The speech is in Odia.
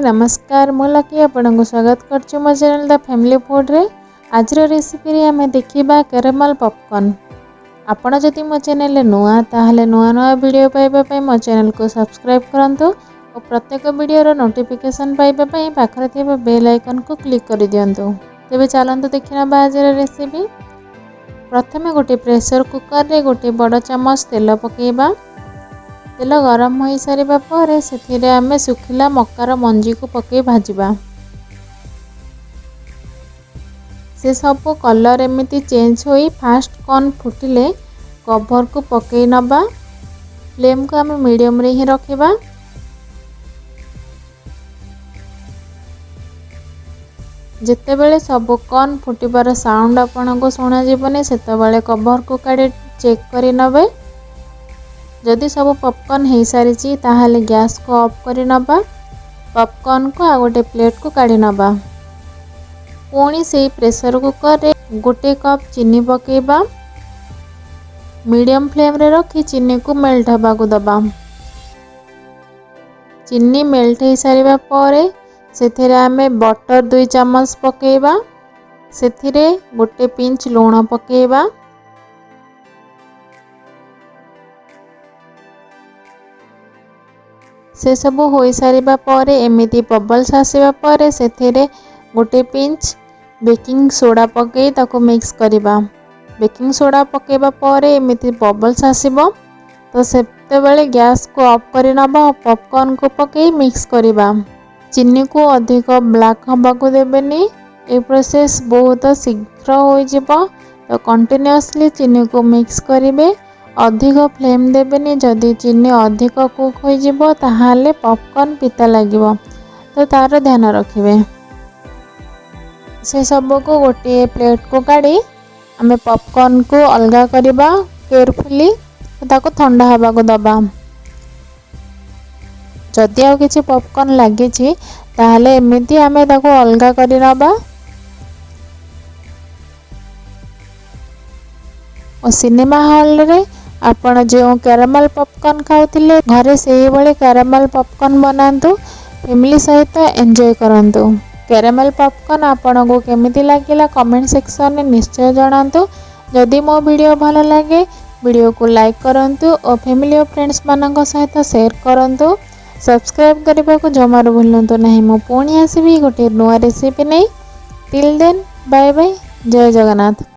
ନମସ୍କାର। ମୁଁ ଲକି, ଆପଣଙ୍କୁ ସ୍ୱାଗତ କରୁଛି ମୋ ଚ୍ୟାନେଲ୍ ଦ ଫ୍ୟାମିଲି ଫୁଡ଼୍ରେ। ଆଜିର ରେସିପିରେ ଆମେ ଦେଖିବା କ୍ୟାରାମେଲ୍ ପପକର୍ଣ୍ଣ। ଆପଣ ଯଦି ମୋ ଚ୍ୟାନେଲରେ ନୂଆ, ତାହେଲେ ନୂଆ ନୂଆ ଭିଡ଼ିଓ ପାଇବା ପାଇଁ ମୋ ଚ୍ୟାନେଲକୁ ସବସ୍କ୍ରାଇବ୍ କରନ୍ତୁ ଓ ପ୍ରତ୍ୟେକ ଭିଡ଼ିଓର ନୋଟିଫିକେସନ୍ ପାଇବା ପାଇଁ ପାଖରେ ଥିବା ବେଲ୍ ଆଇକନ୍କୁ କ୍ଲିକ୍ କରିଦିଅନ୍ତୁ। ତେବେ ଚାଲନ୍ତୁ ଦେଖିନେବା ଆଜିର ରେସିପି। ପ୍ରଥମେ ଗୋଟେ ପ୍ରେସର କୁକରରେ ଗୋଟେ ବଡ଼ ଚାମଚ ତେଲ ପକାଇବା। ତେଲ ଗରମ ହୋଇସାରିବା ପରେ ସେଥିରେ ଆମେ ଶୁଖିଲା ମକାର ମଞ୍ଜିକୁ ପକାଇ ଭାଜିବା। ସେ ସବୁ କଲର୍ ଏମିତି ଚେଞ୍ଜ ହୋଇ ଫାଷ୍ଟ କର୍ଣ୍ଣ ଫୁଟିଲେ କଭରକୁ ପକାଇ ନେବା। ଫ୍ଲେମ୍କୁ ଆମେ ମିଡ଼ିୟମରେ ହିଁ ରଖିବା। ଯେତେବେଳେ ସବୁ କର୍ଣ୍ଣ ଫୁଟିବାର ସାଉଣ୍ଡ ଆପଣଙ୍କୁ ଶୁଣାଯିବନି, ସେତେବେଳେ କଭରକୁ କାଢ଼ି ଚେକ୍ କରି ନେବେ। ଯଦି ସବୁ ପପକର୍ଣ୍ଣ ହେଇସାରିଛି, ତାହେଲେ ଗ୍ୟାସ୍କୁ ଅଫ୍ କରି ନେବା। ପପକର୍ଣ୍ଣକୁ ଆଉ ଗୋଟେ ପ୍ଲେଟ୍କୁ କାଢ଼ି ନେବା। ପୁଣି ସେଇ ପ୍ରେସର କୁକରରେ ଗୋଟେ କପ୍ ଚିନି ପକାଇବା। ମିଡ଼ିୟମ୍ ଫ୍ଲେମ୍ରେ ରଖି ଚିନିକୁ ମେଲ୍ଟ ହେବାକୁ ଦେବା। ଚିନି ମେଲ୍ଟ ହେଇସାରିବା ପରେ ସେଥିରେ ଆମେ ବଟର୍ 2 ଚାମଚ ପକାଇବା। ସେଥିରେ ଗୋଟେ ପିଞ୍ଚ ଲୁଣ ପକାଇବା। ସେସବୁ ହୋଇସାରିବା ପରେ, ଏମିତି ବବଲ୍ସ ଆସିବା ପରେ ସେଥିରେ ଗୋଟେ ପିଞ୍ଚ ବେକିଂ ସୋଡ଼ା ପକାଇ ତାକୁ ମିକ୍ସ କରିବା। ବେକିଂ ସୋଡ଼ା ପକାଇବା ପରେ ଏମିତି ବବଲ୍ସ ଆସିବ, ତ ସେତେବେଳେ ଗ୍ୟାସ୍କୁ ଅଫ୍ କରି ନେବା ଆଉ ପପକର୍ଣ୍ଣକୁ ପକାଇ ମିକ୍ସ କରିବା। ଚିନିକୁ ଅଧିକ ବ୍ଲାକ୍ ହେବାକୁ ଦେବେନି। ଏ ପ୍ରୋସେସ୍ ବହୁତ ଶୀଘ୍ର ହୋଇଯିବ, ତ କଣ୍ଟିନ୍ୟୁଅସଲି ଚିନିକୁ ମିକ୍ସ କରିବେ। ଅଧିକ ଫ୍ଲେମ୍ ଦେବେନି। ଯଦି ଚିନି ଅଧିକ କୁକ୍ ହୋଇଯିବ, ତାହେଲେ ପପକର୍ଣ୍ଣ ପିତା ଲାଗିବ, ତ ତା'ର ଧ୍ୟାନ ରଖିବେ। ସେସବୁକୁ ଗୋଟିଏ ପ୍ଲେଟ୍କୁ କାଢ଼ି ଆମେ ପପକର୍ଣ୍ଣକୁ ଅଲଗା କରିବା କେୟାରଫୁଲି। ତାକୁ ଥଣ୍ଡା ହେବାକୁ ଦେବା। ଯଦି ଆଉ କିଛି ପପକର୍ଣ୍ଣ ଲାଗିଛି, ତାହେଲେ ଏମିତି ଆମେ ତାକୁ ଅଲଗା କରି ନେବା। ଓ ସିନେମା ହଲ୍ରେ ଆପଣ ଯେଉଁ କ୍ୟାରାମେଲ୍ ପପକର୍ଣ୍ଣ ଖାଉଥିଲେ, ଘରେ ସେଇଭଳି କ୍ୟାରାମେଲ୍ ପପକର୍ଣ୍ଣ ବନାନ୍ତୁ, ଫ୍ୟାମିଲି ସହିତ ଏନ୍ଜୟ କରନ୍ତୁ। କ୍ୟାରାମେଲ୍ ପପକର୍ଣ୍ଣ ଆପଣଙ୍କୁ କେମିତି ଲାଗିଲା, କମେଣ୍ଟ ସେକ୍ସନରେ ନିଶ୍ଚୟ ଜଣାନ୍ତୁ। ଯଦି ମୋ ଭିଡ଼ିଓ ଭଲ ଲାଗେ, ଭିଡ଼ିଓକୁ ଲାଇକ୍ କରନ୍ତୁ ଓ ଫ୍ୟାମିଲି ଓ ଫ୍ରେଣ୍ଡସ୍ମାନଙ୍କ ସହିତ ସେୟାର କରନ୍ତୁ। ସବସ୍କ୍ରାଇବ୍ କରିବାକୁ ଜମାରୁ ଭୁଲନ୍ତୁ ନାହିଁ। ମୁଁ ପୁଣି ଆସିବି ଗୋଟିଏ ନୂଆ ରେସିପି ନେଇ। ଟିଲ୍ ଦେନ୍, ବାଏ ବାଏ, ଜୟ ଜଗନ୍ନାଥ।